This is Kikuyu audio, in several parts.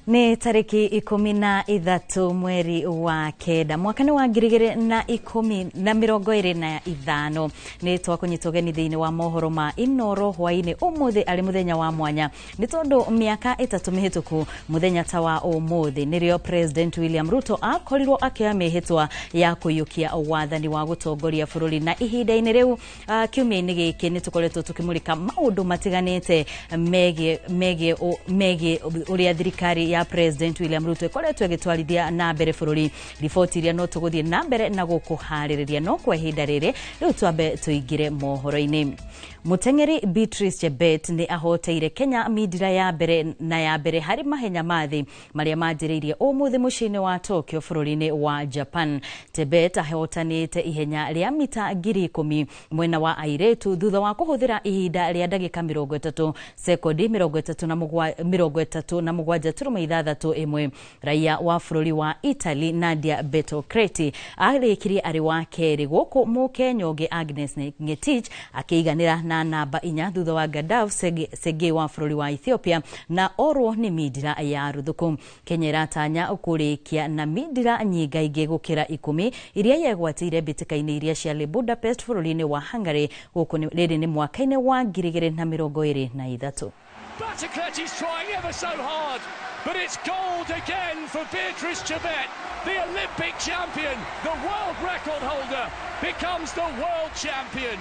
Nĩ tarĩki 13 mweri wa 9 mwaka nĩ wa 2025. Nĩ twakũnyita ũgeni thĩinĩ wa mohoro ma Inoro hwainĩ ũmũthĩ, arĩ mũthenya wa mwanya nĩ tondũ mĩaka 3 mĩhĩtũku mũthenya ta wa ũmũthĩ nĩrĩo President William Ruto akorirwo akĩoya mĩhĩtwa ya kũiyũkia wathani wa gũtongoria bũrũri. Na ihinda-inĩ rĩu, kiumia-inĩ gĩkĩ, nĩ tũkoretwo tũkĩmũrĩka maũndũ matiganĩte megiĩ ũrĩa thirikari ya President William Ruto ĩkoretwo ĩgĩtwarithia na mbere bũrũri, riboti iria no tũgũthiĩ na mbere na gũkũharĩrĩria. No kwa ihinda rĩrĩ rĩu twambe tũingĩre mohoro-inĩ. Mũteng'eri Beatrice Chebet nĩ ahoteire Kenya mindira ya mbere na ya mbere harĩ mahenya ma thĩ marĩa manjĩrĩirie ũmũthĩ mũciĩ-inĩ wa Tokyo bũrũri-inĩ wa Japan. Chebet ahotanĩte ihenya rĩa mita 10,000 mwena wa airĩtu thutha wa kũhũthĩra ihinda rĩa ndagĩka 30 sekondi 37.61. Raia wa bũrũri wa Italy Nadia Botocreti arĩkirie arĩ wa kerĩ, gũkũ mũkenya ũngĩ Agnes Ngetich akĩiganĩra na namba 4 thutha wa Gadav Sege wa bũrũri wa Ethiopia na orwo nĩ mindira ya ruthuku. Kenya ĩratanya kũrĩkia na mindira nyingaingĩ gũkĩra 10 iria yegwatĩire mbĩtĩka-inĩ iria ciarĩ Budapest bũrũri-inĩ wa Hungary. Gũkũ rĩrĩ nĩ mwaka-inĩ wa 2023. Battocletti's trying ever so hard, but it's gold again for Beatrice Chebet, the Olympic champion, the world record holder, becomes the world champion.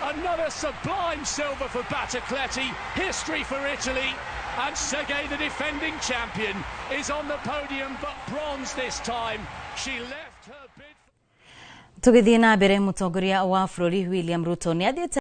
Another sublime silver for Battocletti, history for Italy, and Tsegay, the defending champion, is on the podium, but bronze this time. She left her bid. Tũgĩthiĩ na mbere, mũtongoria wa bũrũri William Ruto nĩ athiĩte